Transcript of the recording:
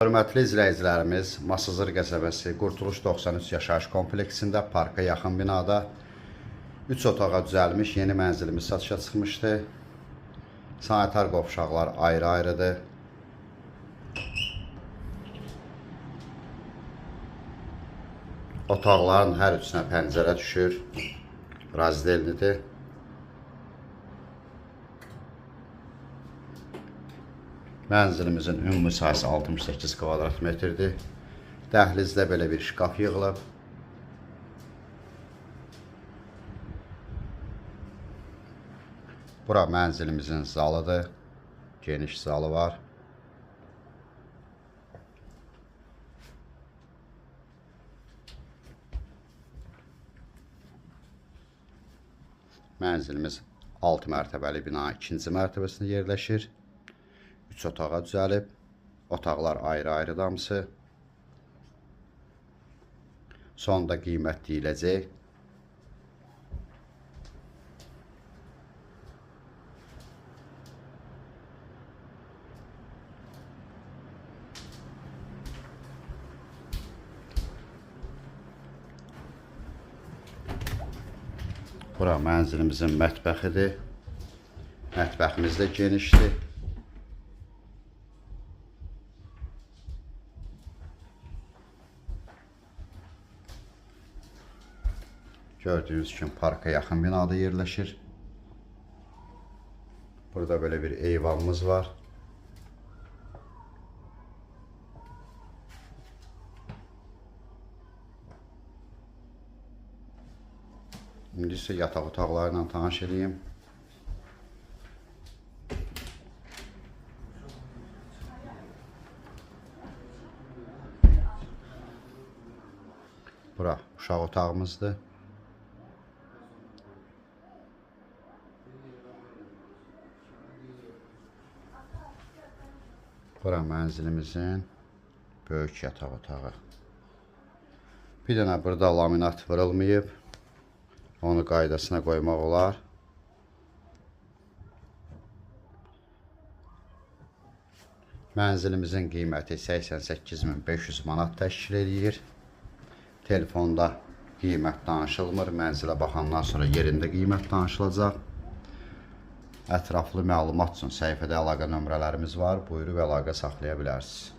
Hörmətli izləyicilərimiz, Masazır qəsəbəsi Qurtuluş 93 yaşayış kompleksində parka yaxın binada 3 otağa düzəlmiş yeni mənzilimiz satışa çıxmışdı. Sanitar qovşaqlar ayrı-ayrıdır. Otaqların hər üçünə pəncərə düşür. Razdelnidir. Mənzilimizin ümumi sahəsi 68 kvadrat metrdir. Dəhlizdə belə bir şkaf yığılıb. Bura mənzilimizin zalıdır. Geniş zalı var. Mənzilimiz 6 mərtəbəli bina 2-ci mərtəbəsində yerləşir. 3 otağa düzəlib. Otaqlar ayrı-ayrı hamısı. Sonda qiymət deyiləcək. Bura mənzilimizin mətbəxidir. Mətbəximiz də genişdir. Gördüyünüz kimi parka yaxın binada yerləşir. Burada belə bir eyvanımız var. İndi isə yataq otaqları ilə tanış edeyim. Bura uşaq otağımızdır. Bura mənzilimizin böyük yataq otağı. Bir dənə burada laminat vurulmayıb. Onu qaydasına qoymaq olar. Mənzilimizin qiyməti 88.500 manat təşkil eləyir. Telefonda qiymət danışılmır. Mənzilə baxandan sonra yerində qiymət danışılacaq. Ətraflı məlumat üçün səhifədə əlaqə nömrələrimiz var. Buyurub əlaqə saxlaya bilərsiniz.